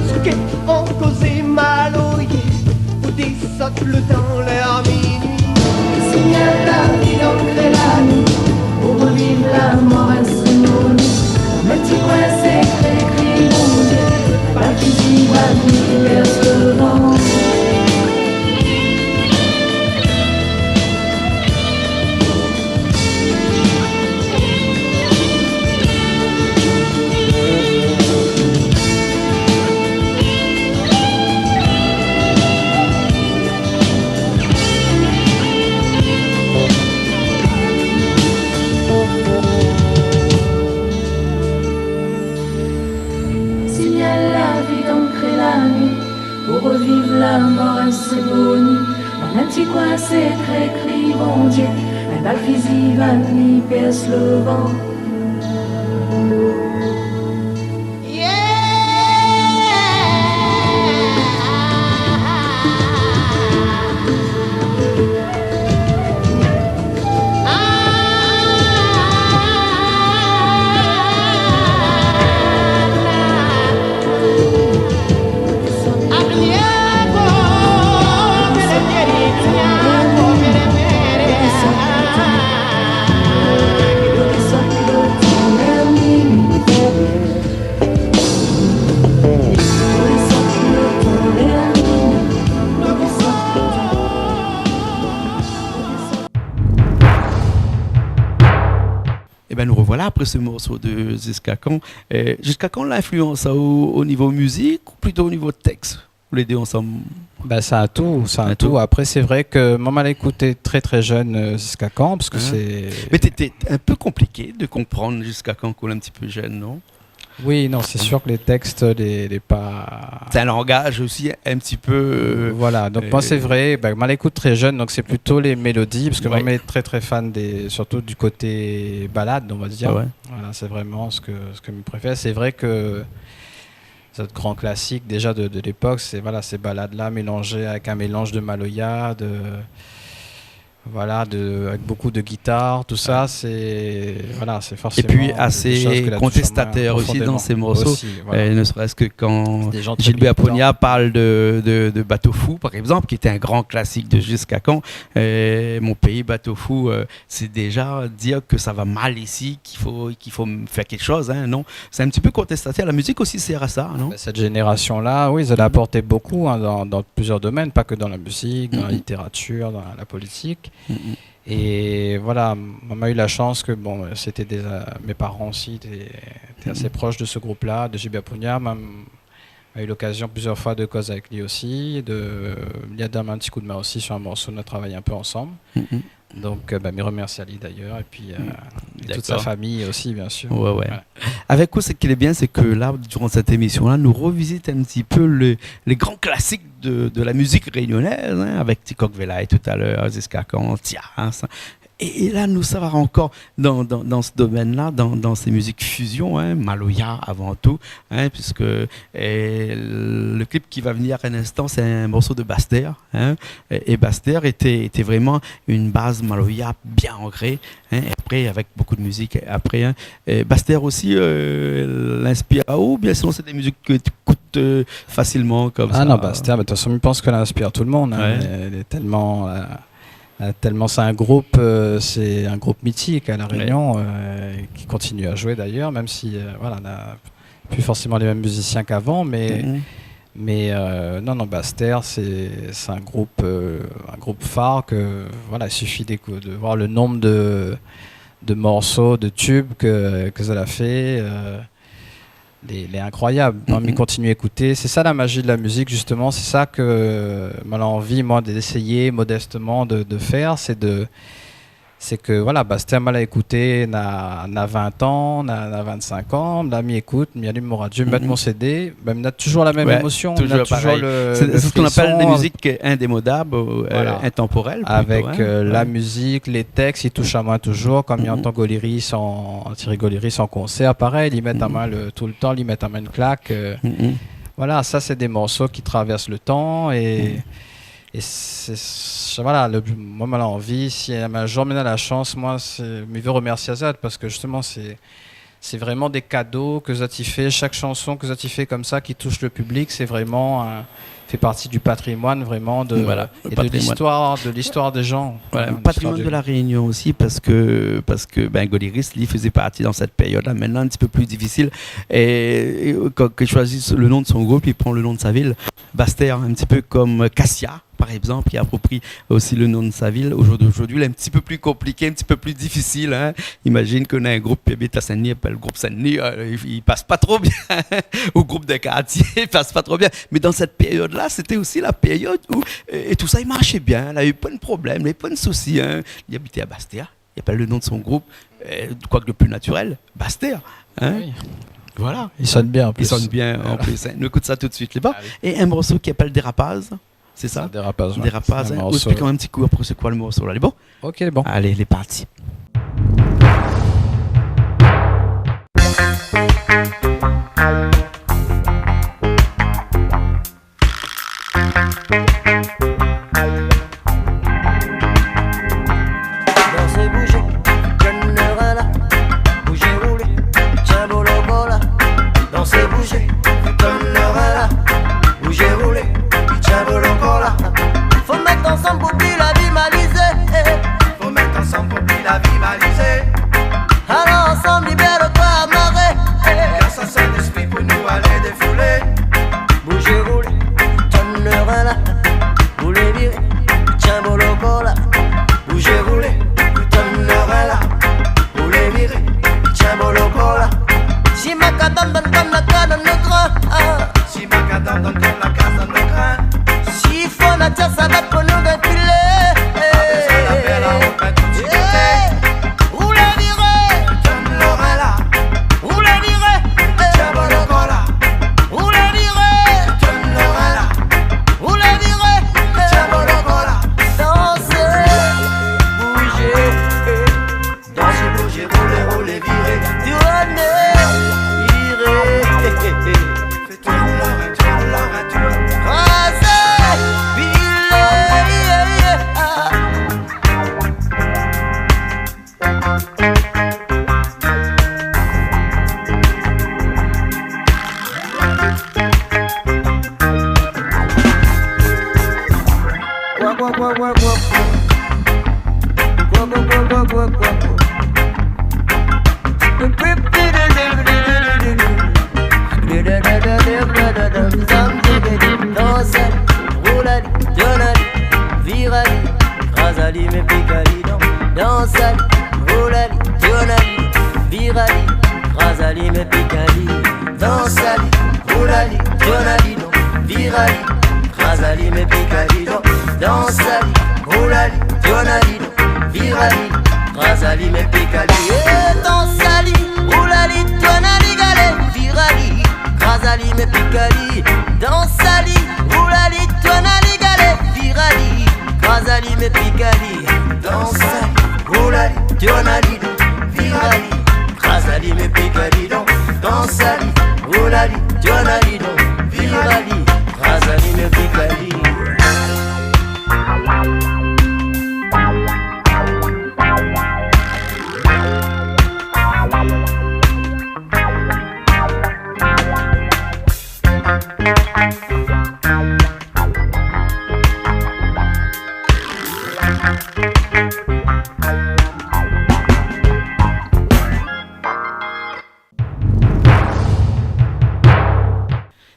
sak an kozé maloya, pou désot le tan, lèr minui. Signal la vi dan kré la nuit, pou reviv la mor, in sérémoni. Mèt ti koin sékré, kri Bondié, bal fizi va ni pèrs le van. Signal la vi dan kré la nuit, pou reviv la mor, in sérémoni. Dan in ti koin sékré, kri Bondié, in bal fizi va ni pèrs le van. Ében, nou revoilà apré se morso de Ziska Kan. Eu, Ziska Kan, linfluans aou o nivo mizik ou plito o nivo tèks ? Ou lé dé ansanm ? Bin, sé in tou, sé in tou. Apré, sé vré ke moin, ma la ékout trè, trè jenn, eu, Ziska Kan, parske sé... Mé té, té in pé konpliké de konprann Ziska Kan kan ou lé in ti pé jenn, non ? Oui, non, sé sir ke lé tèks, lé, lé pa... Sé in langaz osi in ti pé, eu... Voilà, donk moin, sé vré, bin, ma la ékout trè jenn, donk sé plito lé mélodi, parske moin, mi lé trè, trè fan dé, sirtou du koté balad, on va dir. Ah ouais. Voilà, sé vréman sak, sak mi préfèr. Sé vré ke zot gran klasik déza de, de lépok, sé, voilà, sé balad-la mélanzé avèk in mélanz de maloya, de, voilà, de, avèk bonpé de gitar, tousa, sé, voilà, sé forséman dé shoz ke la toush amoin profondéman. Sé dé shoz ke la toush amoin profondéman osi, voilà. Épi asé kontèst, eu, osi dan sé morso. Sé dé zan trè militan. Eu, ne serait-ce que kan Gilbert Aponia parl de, de, de Bateau Fou, par égzanp, ki lété in gran klasik de Ziska Kan, eu, Mon péi, Bateau Fou, eu, sé déza dir ke sa va mal isi, k'i fo, k'i fo fé kékshoz, in, non ? Sé in ti pé kontèstatèr. La mizik osi i sèrv a sa, non ? Bin, sèt zénérasion-la, oui, sa la aport bonpé, in, dan, dan plizièr domèn, pa ke dan la mizik, dan la litératir, dan la politik. É voilà, moin, ma u la shans ke, bon, sété dé, eu, mé paran osi té, té asé prosh de se group-la, de Gilbert Aponia. Moin, ma u lokazion plizièr foi de koz avèk li osi, de, li la donn amoin in ti kou d'min osi sir in morso, nou la travay in pé ansanm. Donk, eu, bin, mi remèrsi ali dayèr, épi, eu, é tout sa fami osi, biensir. Dakor. Ouais, ouais. Voilà. Avèk ou, sak lé bien, sé ke la, diran sèt émision-la, nou revizit in ti pé lé, lé gran klasik de, de la mizik rényonèz, in, avèk Ti Kok Vèlay talèr, Ziska Kan, Tias, in. É, é la, nou sava ankor dan, dan, dan se domèn-la, dan, dan sé mizik fizion, in, maloya avan tou, in, puiske, é, le klip ki va vnir dan in instan, sé in morso de Basse Terre, in, é, é Basse Terre lété, lété vréman in baz maloya bien ankré, in, é apré, avèk bonpé de mizik apré, in. É Basse Terre osi, eu, la inspir aou, oubien sinon sé dé mizik ke ou ékout, eu, fasilman konmsa ? Ah non, Basse Terre, mé de tout fason, mi pans ke la inspir tout le moun, in, oué, mé lé tèlman, eu, eu, tèlman sé in group, eu, sé in group mitik La Rényon, eu, ki kontinié a zoué d'ayèr, mèm si, eu, voilà, na pi forséman lé mèm mizisien k'avan, mé, mé, eu, non, non, Basse Terre, sé, sé in group, eu, in group far ke, voilà, i sifi d'ékou-, de voir le nonb de, de morso, de tub ke, ke zot la fé, eu, lé, lé inkroiyab. Moin, mi kontinié ékouté. Sé sa la mazi de la mizik, zistoman. Sé sa ke moin la anvi, moin, d'éséyé modèsteman de, de fèr, sé de, sé ke, voilà, Basse Terre, moin la ékouté, na, na vin an, na, na vin-sink an, la mi ékout, mi alim mon radio, mi mèt mon CD, bin, na touzour la mèm émosion, touzour na touzour parèy. Le, sé, le sé sak i apèl frison, dé mizik indémodab, eu, voilà, intanporèl, plito, avèk, in, eu, la mizik, lé tèks, i toush amoin touzour, kom mi antann Gauléris an, Thierry Gauléris an konsèr, parèy, li mèt amoin le, toultan, li mèt amoin in klak, eu, voilà, sa sé dé morso ki travèrs le tan é, é sé, sé, voilà, le, moin, moin la anvi, si in zour mi na la shans, moin, sé, mi vé remèrsié azot, parske zistoman, sé, sé vréman dé kado ke zot i fé, shak shanson ke zot i fé konmsa, ki toush le piblik, sé vréman, eu, fé parti du patrimoine vréman de, voilà, é de listoir, de listoir dé jan. Voilà, in, le patrimoine de La Rényon osi, parske, parske, bin, Gauléris, li, fézé parti dan sèt périod-la, mintnan in ti pé pli difisil. É, é kan, kan li shoizi le non de son group, li pran le non de sa vil, Basse Terre, in ti pé kom Kassia, par égzanp, li apropri osi le non de sa vil. Ojourd-, ojourdui, lé in ti pé pli konpliké, in ti pé pli difisil, in. Imazine ke na in group ki abit a Sin-Dni, i apèl group Sin-Dni, eu, i, i pas pa tro bien. Ou group de kartié, i pas pa tro bien. Mé dan sèt périod-la, sété osi la périod ousa, é, é tousa i marsh bien, la u pwin problèm, la u pwin sousi, in. Li abit a Basse Terre, li apèl le non de son group, eu, koi ke le pli natirèl, Basse Terre, in. Oui. Voilà. I sone bien, an plis. I sone bien, an plis, in. Nou ékout sa tout suit, lé bon ? Alé. É in morso ki apèl Dérapaz. Sé sa ? Dérapaz, oué. Dérapaz, in. Ou ésplik amoin in ti kou apré sé koi le morso la. Lé bon ? Ok, lé bon. Alé, lé parti. Dansé, bouzé, tien le rin la. Bouzé, roulé, tien bolo kola. Dansé, bouzé, tien le rin la. Bouzé, roulé, tien bolo kola. Fo mèt ansanm pou pi la vi malizé. Fo mèt ansanm pou pi la vi malizé. Alor ansanm, libèr lo kor amaré. Gras a Sin-Léspri pou nou alé défoulé. Bouzé, roulé, tien le rin la. Roulé, viré, tien bolo kola. Bouzé, roulé, tien le rin la. Roulé, viré, tien bolo kola. Si makadam dan kan, la ka dan le gran. Ah. Si makadam dan kan, la ka dan le gran. Si fo natir, sa va pou nou gingn pilé. Avèk sa la bèl, la ou pé tout sikoté. Roulé, viré. Tien le rin la. Roulé, viré. Tien bolo kola. Roulé, viré. Tien le rin la. Roulé, viré. Tien bolo kola. Dansé, bouzé. Dansé, bouzé, roulé, roulé, viré. Tourné, viré. Fé tourn la rin, tourn la rin, tourn. Razé, viré, yeah, yeah, ah. Dans ali, tourn ali, vir ali, kraz ali, mé pik ali, dan. Dans ali, roul ali, tourn ali, vir ali, kraz ali, mé pik ali. Dans ali, roul ali, tourn ali, dan. Vir ali, kraz ali, mé pik ali, dan. Dans ali, roul ali, tourn ali, dan. Vir ali, kraz ali, mé pik ali. Eh, dans ali, roul ali, tourn ali, galé, vir ali, kraz ali, mé pik ali. Dans ali, roul ali, tourn ali, galé, vir ali, kraz ali, mé pik ali. Dans ali, roul Tiona li don, vira li, kraz ali, mé pik ali don, dans ali, roul ali, tiona li don, vira li, kraz ali, mé pik ali.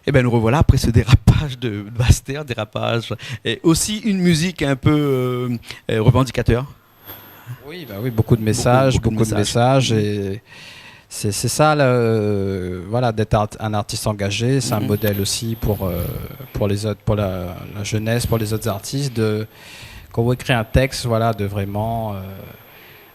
Eh ben, nous revoilà après ce dérapage de Bastère, dérapage et aussi une musique un peu, euh, euh, revendicateur. Oui, bah oui, beaucoup de messages, beaucoup de messages. Beaucoup, beaucoup de messages, et c'est, c'est ça, le, voilà, d'être art-, un artiste engagé, c'est un modèle aussi pour, euh, pour les autres, pour la, la jeunesse, pour les autres artistes, de, quand vous écrivez un texte, voilà, de vraiment, euh,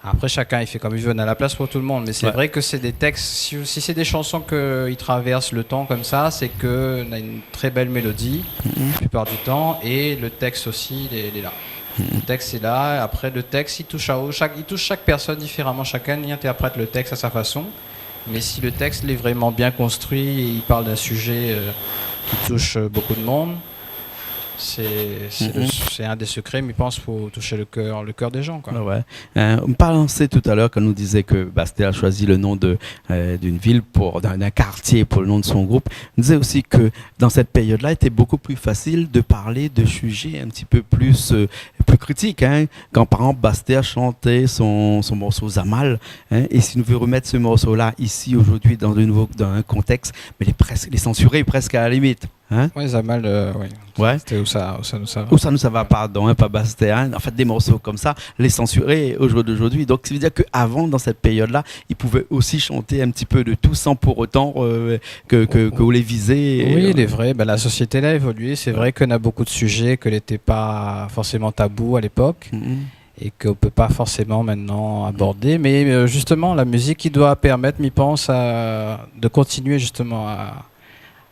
après, chacun, il fait comme il veut, on a la place pour tout le monde, mais c'est vrai que c'est des textes, si, si c'est des chansons que ils traversent le temps comme ça, c'est que on a une très belle mélodie, la plupart du temps, et le texte aussi, il est, il est là. Le texte est là. Après, le texte, il touche à, chaque, il touche chaque personne différemment. Chacun y interprète le texte à sa façon. Mais si le texte, il est vraiment bien construit et il parle d'un sujet, euh, qui touche, euh, beaucoup de monde, c'est, c'est le, c'est un des secrets, mi pans, pour toucher le cœur, le cœur des gens, quoi. Ouais, ouais. Euh, nou parl tout à l'heure, kan nou dizé ke Bastère a choisi le nom de, euh, d'une ville pour, d'un, d'un quartier pour le nom de son groupe. Nou dizé aussi que dans cette période-là, il était beaucoup plus facile de parler de sujets un petit peu plus, euh, plus critiques, hein. Quand, par exemple, Bastère chantait son, son morceau Zamal, hein, et si nou vé remettre ce morceau-là ici, aujourd'hui, dans le nouveau, dans un contexte, mais il est presque, il est censuré presque à la limite, hein. Ouais, Zamal, euh, oui. Ouais. C'était Ousa, Ousa nou sava. Ousa nou sava, pardon, hein, pas Bastère, hein. En fait, des morceaux comme ça, les censurer au jour d'aujourd'hui. Donc, ça veut dire qu'avant, dans cette période-là, ils pouvaient aussi chanter un petit peu de tout sans pour autant, euh, que, que, que vous les visez, oui, euh, il est vrai. Ben, la société, elle a évolué. C'est vrai qu'on a beaucoup de sujets que n'étaient pas forcément tabous à l'époque et qu'on peut pas forcément maintenant aborder. Mais, euh, justement, la musique qui doit permettre, mi pans, à, de continuer justement à,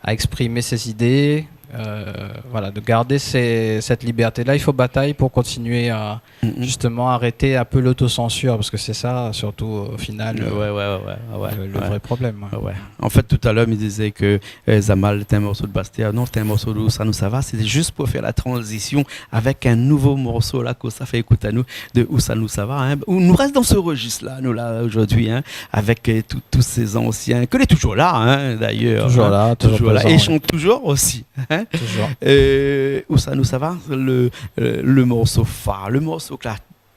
à exprimer ses idées, euh, voilà, de garder ces, cette liberté-là. Il faut batailler pour continuer à, justement, arrêter un peu l'autocensure, parce que c'est ça, surtout, au final, euh, le, le vrai problème, ouais. Ouais, ouais. En fait, tout à l'heure, mi dizé ke, euh, Zamal lété un morceau de Bastère. Non, lété un morceau de Ousa nou sava. C'était juste pour faire la transition avec un nouveau morceau la, ke sa fé ékout anou, de Ousa nou sava, hein. Nou rès dans ce registre-là, nou, la, aujourd'hui, hein, avec, euh, tout, tous ces anciens, ke lé toujours là, hein, d'ailleurs, toujours là, toujours présent, ouais. Et chantent toujours aussi, hein. Toujours. Euh, Ousa nou sava, le, euh, le morceau phare, le morceau que la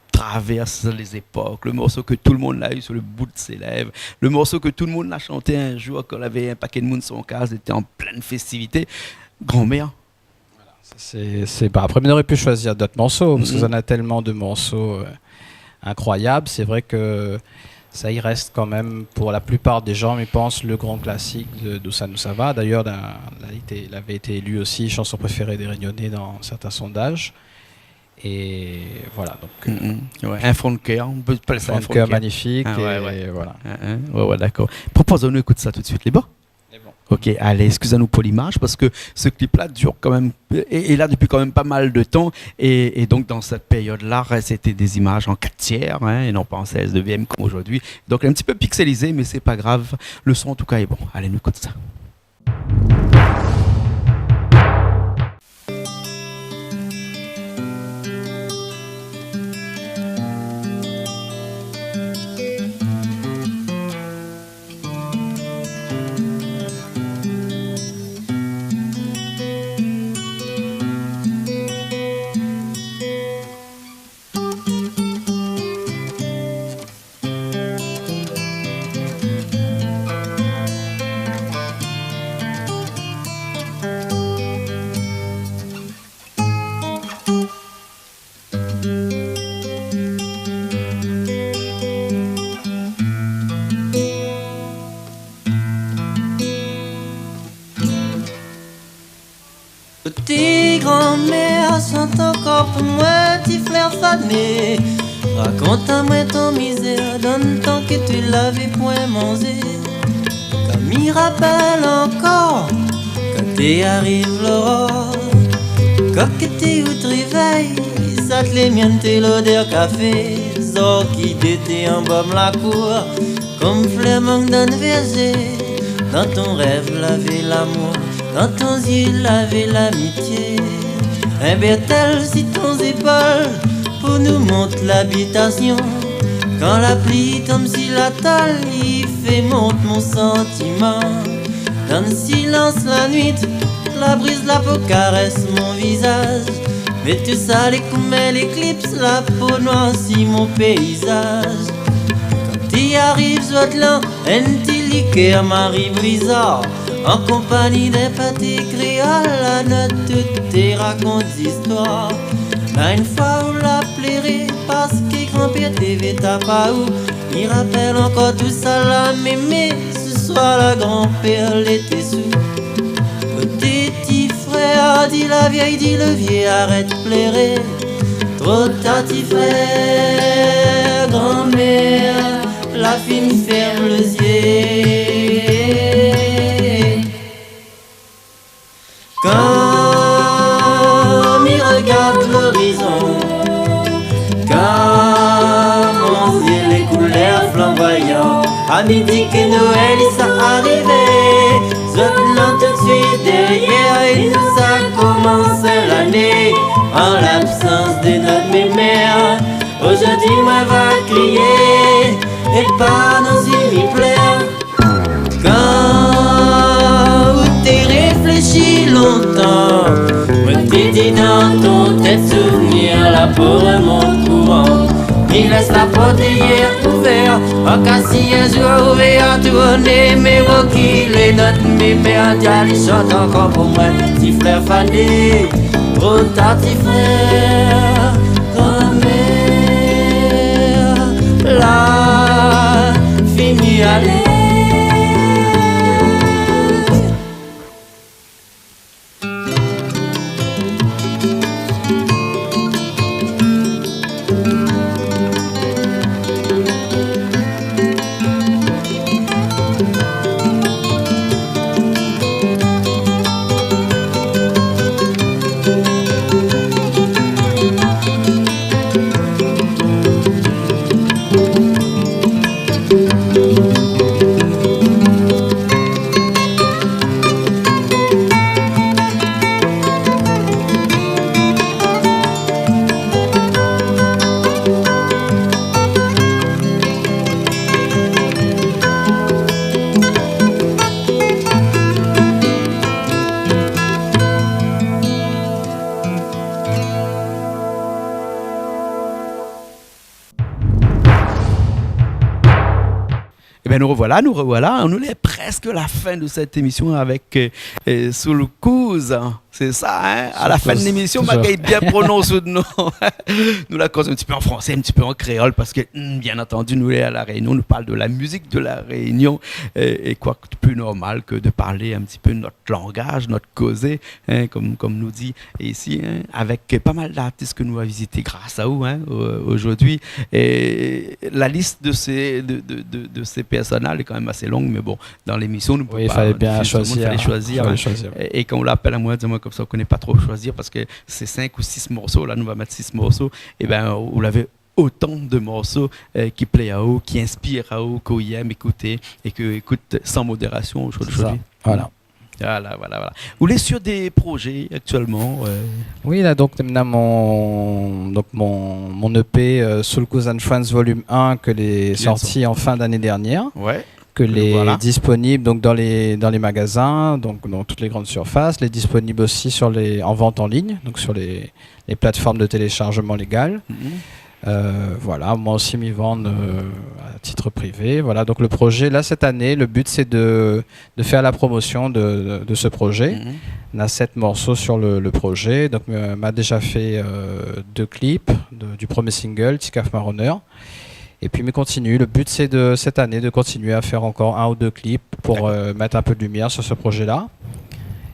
traverse les époques, le morceau que tout le monde l'a eu sur le bout de ses lèvres, le morceau que tout le monde l'a chanté un jour quand il avait un paquet de monde sur son case, était en pleine festivité. Grand-mère. Voilà, ça, c'est, c'est, bah, après, on aurait pu choisir d'autres morceaux, parce que ça, on a tellement de morceaux, euh, incroyables. C'est vrai que ça, il reste quand même, pour la plupart des gens, mi pans, le grand classique de, d'Ousa nou sava. D'ailleurs, il a, il a été, il avait été élu aussi chanson préférée des Réunionnais dans certains sondages. Et voilà, donc, euh, ouais. Un fond de cœur, on peut appeler ça un fond de cœur. Un fond de cœur magnifique, ah, ouais, et ouais. Voilà. Hein, hein. Ouais, ouais, d'accord. Propoz anou ékout sa tout de suite, lé bon ? Lé bon. Ok, allez, excusez-nous pour l'image, parce que ce clip-là dure quand même, est, est là depuis quand même pas mal de temps, et, et donc dans cette période-là, c'était des images en quatre tiers, hein, et non pas en seize neuvième comme aujourd'hui. Donc un petit peu pixelisé, mais c'est pas grave, le son en tout cas est bon. Allez, nou ékout sa. Ti granmèr, shant ankor pou moin, ti flèr fané. Rakont amoin ton mizèr, dan tan ke ti lavé poin manzé. Kan mi rapèl ankor, kan té ariv loror, kan ke ti ou trivèy, sa té lé miam té lodèr kafé. Zor ki dété an bòm lakour, konm flèr mang dan vérzé. Dan ton rèv lavé lamour, dan ton zié lavé lamitié. In bèrtèl si ton zépol, pou nou mont labitasion. Kan la pli i tonm si la tol, i fé mont mon santiman. Dan silans la nuit, la briz la po karès mon vizaz. Mé tousa lé konm in léklips, la po noir si mon péizaz. Kan i ariv zot la, in ti likèr Marie Brizard, an konpagni d'in paté kréol, la not tout té rakont zistoir. La in foi ou la pléré, parské granpèr té vé tap aou. Mi rapèl ankor tousa la, mémé, se soir la granpèr lété sou. Koté ti frèr, di la vièy, di le vié, arèt pléré. Tro tar ti frèr, granmèr la fine fèrm le zié. Kan mi rogard lorizon, kan mon zié lé koulèr flanboyan, a mi di ke Noèl i sa arivé. Zot la tout suit dèrièr é nou sa komans lané an labsans de not mémèr. Ozordi moin va krié é pa nou zi mi plèr. Kan ou té réfléshi lontan, moin té di dan ton tèt souvnir la po remont kouran. Mi lès la port dèrièr ouvèr, an ka si in zour ou vé tourné, mé ou ki lé not mémèr, dja li shant ankor pou moin, ti flèr fané, tro tar ti frèr. Granmèr la fini alé. Ében, nou rovoila, nou rovoila. Nou lé prèsk la fin de sèt émision avèk, euh, euh, Soul Kouz. Sé sa, in ? A la fin de lémision, ma gingn bien prononsé out non. Nou la koz in ti pé an fransé, in ti pé an kréol, parske, hmm, bien antandi, nou lé a La Rényon, nou parl de la mizik de La Rényon, euh, é koi de pli normal ke de parl in ti pé not langaz, not kozé, in, konm, konm nou di isi, in, avèk pa mal d'artis ke nou la vizité gras a ou, in, o-, ozordi. É la lis de sé, de, de, de, de sé pèrsone-la, lé kan mèm asé long, mé bon, dan lémision, nou pé pa, i falé bien shoizi, in. Falé shoizi, ouais. É, é kan ou la apèl amoin, di amoin konmsa, ou koné pa tro shoizi, parske sé sink ou sis morso, la, nou va mèt sis morso, ében, ou lavé otan de morso, euh, ki plé a ou, ki inspir a ou, ke ou yèm ékouté é ke ou ékout san modérasion ozordi. Sé sa, voilà. Voilà, voilà, voilà. Ou lé sur dé projé aktièlman, euh ? Oui, la, donk, na mon, donk, mon, mon E P, euh, Soul Kouz and Friends Volume un, ke lé sorti an fin d'ané dèrnièr. Ouais. Ke lé disponib, donk, dan lé, dan lé magazin, donk, dan tout lé gran sirfas. Lé disponib osi sur lé, an vant an lign, donk sur lé, lé platform de télécharjman légal. Mhm. Euh, voilà, moin osi mi vann, euh, a tit privé. Voilà, donk le projé, la, sèt ané, le but, sé de, de fèr la promosion de, de, de se projé. Mhm. Na sèt morso sur le, le projé. Donk, euh, ma déza fé, euh, dé klip de, du promié single, Ti Kaf Maronneur. É pi, mi kontinié. Le but, sé de, sèt ané, de kontinié a fèr ankor in ou dé klip pou, euh, mèt in pé de limièr sur se projé-la. D'accord.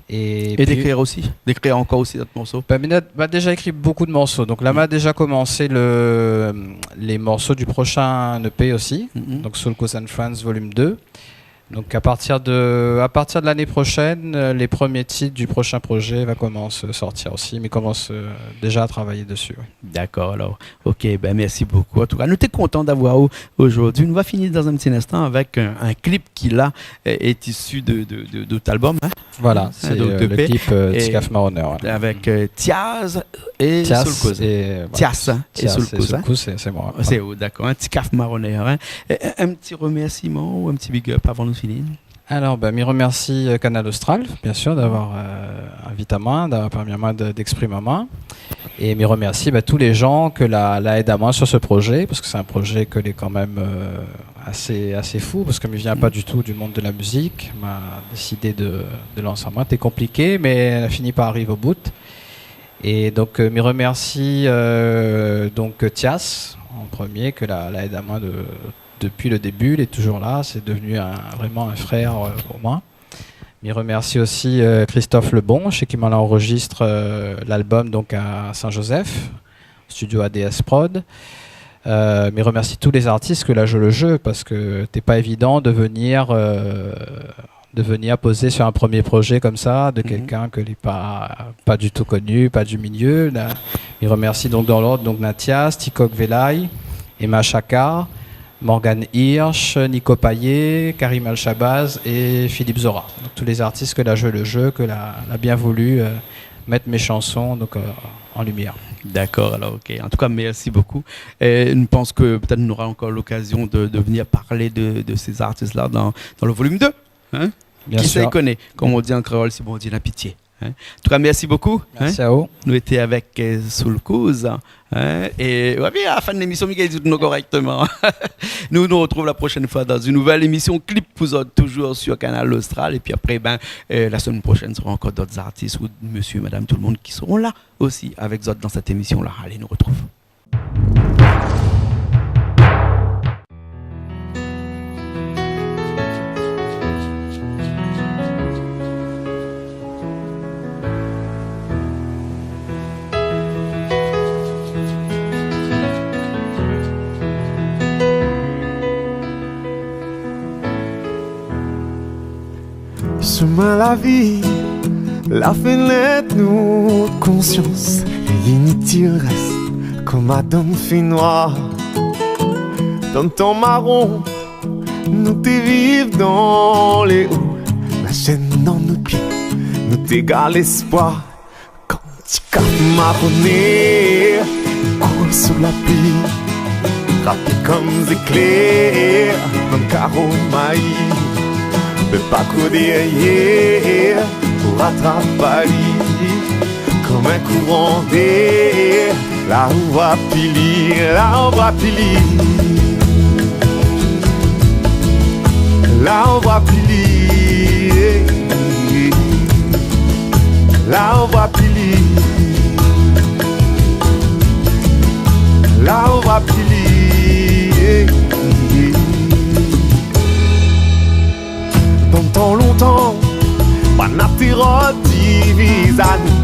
É pi d'ékrir osi, d'ékrir ankor osi dot morso. Bin, mi na, ma déza ékri bonpé de morso. Donk la, ma déza komansé le, lé morso du proshin E P osi. Mhm. Donk Soul Kouz and Friends volume deux. Donc à partir de, à partir de l'année prochaine, euh, les premiers titres du prochain projet va commencer à sortir aussi, mais commence, euh, déjà à travailler dessus, ouais. D'accord, alors. Ok, ben merci beaucoup. En tout cas, nou té kontan d'avoir aou aujourd'hui. Nou va finir dans un petit instant avec un, un clip qui, là, est, est issu de, de, de, de ton album, hein. Voilà, hein, c'est, donc, euh, de le clip, euh, Ti Kaf Maronèr, ouais. Avec, euh, Tias et Soul Cause. Tias et, voilà. Tias, hein, et Soul Cause, hein. Soul Cause, c'est, c'est moi, ouais. C'est vous, d'accord, hein, Ti Kaf Maronèr, hein. Et un, un petit remerciement ou un petit big up avant de finir ? Alors, ben, mi remersi, euh, Kanal Austral, bien sûr, d'avoir, euh, invit amoin, d'avoir permi amoin de, d'exprim amoin. É mi remersi, ben, tout lé jan ke la, la èd amoin sur ce projet, parske sé in projé ke lé kan mèm, euh, asé, asé fou, parske mi vien pa ditou du monde de la mizik. Ma désidé de, de lans amoin. Té konpliké, mé la fini par ariv o bout. É donk, euh, mi remersi, euh, donk, Tias, an premié, ke la, la èd amoin de, dopi le débu, lé toujour la. Sé devenu in, vréman in frèr, euh, pou moin. Mi remersi osi, euh, Christophe Lebon, shé ki moin la anrojistr, euh, l'album, donk, à Saint-Joseph, studio A D S Prod. Euh, mi remersi tout lé zartis ke la joué le jeu, parske té pa évidan de venir, euh, de venir pozé sur in premié projé konmsa de kèlkin ke lé pa, pa ditou koni, pa du milieu. La, mi remersi donk dan l'ord, donk, Natias, Tikok Velay, Emma Chaka, Morgan Hirsch, Nico Payet, Karim Alshabaz é Philippe Zora. Donk, tout lé zartis ke la joué le jeu, ke la, la bien voulu, euh, mèt mé shanson, donk, euh, an limièr. D'accord, alors, ok. En tout cas, merci beaucoup. Et je pense que peut-être on aura encore l'occasion de, de venir parler de, de ces artistes-là dans, dans le volume deux, hein ? Bien sûr. Qui sait, koné, comme on dit en créole, si Bondié na pitié. Hein ? En tout cas, merci beaucoup, hein. Merci à vous. Nou lété avèk, euh, Soul Cause, hein. É, ouais, bin, a la fin de lémision, Miguel di nou korèkteman. Nou, nou retrouv la proshèn foi dan in nouvèl émision Clip pou zot, toujour sur Kanal Austral. Épi apré, bin, euh, la semèn proshèn, sera ankor d'ot artis ou mésyé, madam, tout le monde ki sera la osi avèk zot dan sèt émision-la. Alé, nou retrouv. Shomin la vi la fé nèt nout konsians. Lé initil rès konm adan fénoir. Dan tan maron, nou té viv dan lé o. La shèn dan nout pié, nou té gard lèspoir. Kan ti kaf maroné i kour sou la pli, rapid konm zéklèr, dan karo mayi, pé pa kour dèryèr pou ratrap ali. Konm in kouran d'èr, la ou voi pi li, la ou voi pi li. La ou voi pi li, la ou voi pi li, la ou voi pi li. Dan tan lontan, banna té rod diviz anou.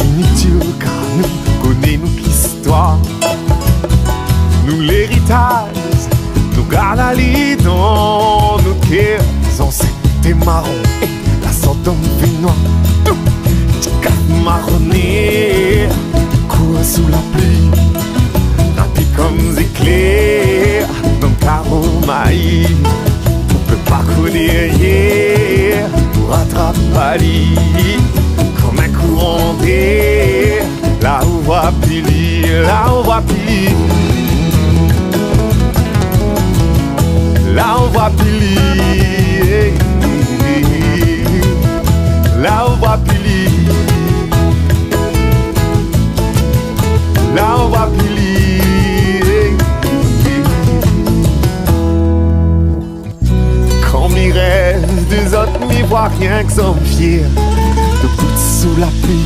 Initil, kar nou koné nout listoir. Nou léritaj, nou gard ali dan nout kèr. Zansèt té maron, é la sort dan fénoir. Ti kaf maroné i kour sou la pli, rapid konm zéklèr, dan karo mayi. Ou pé pa kour dèryèr pou ratrap ali. Konm in kouran d'èr, la ou voi pi li, la ou voi pi li. La ou voi pi li, la ou voi pi li. La ou voi pi li. Kan mi rèv de zot, mi voi rienk zom fièr, dobout sou la pli,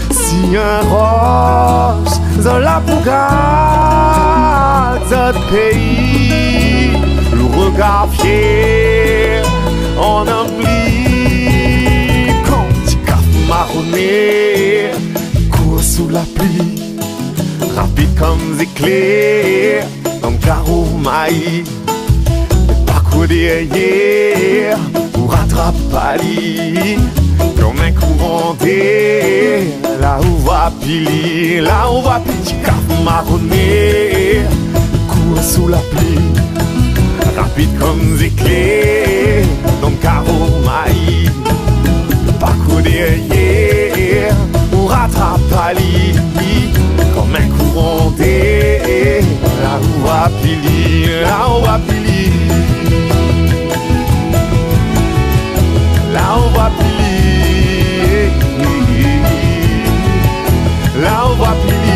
si in rosh, zot la pou gard zot péi. Lo regar fièr an inbli, kan ti kaf maroné i kour sou la pli, rapid konm zéklèr, dan karo mayi. Pé pa Kour dèryèr, ou ratrap ali konm in kouran d'èr. La ou va pili, la ou va pili, ti kaf maroné. Kour sou la pli, rapid konm zéklèr, dan karo mayi. Pa kour dèryèr, ou ratrap ali konm in kouran d'èr. La ou va pili, la ou va pili. La ou va pili. La ou va pili.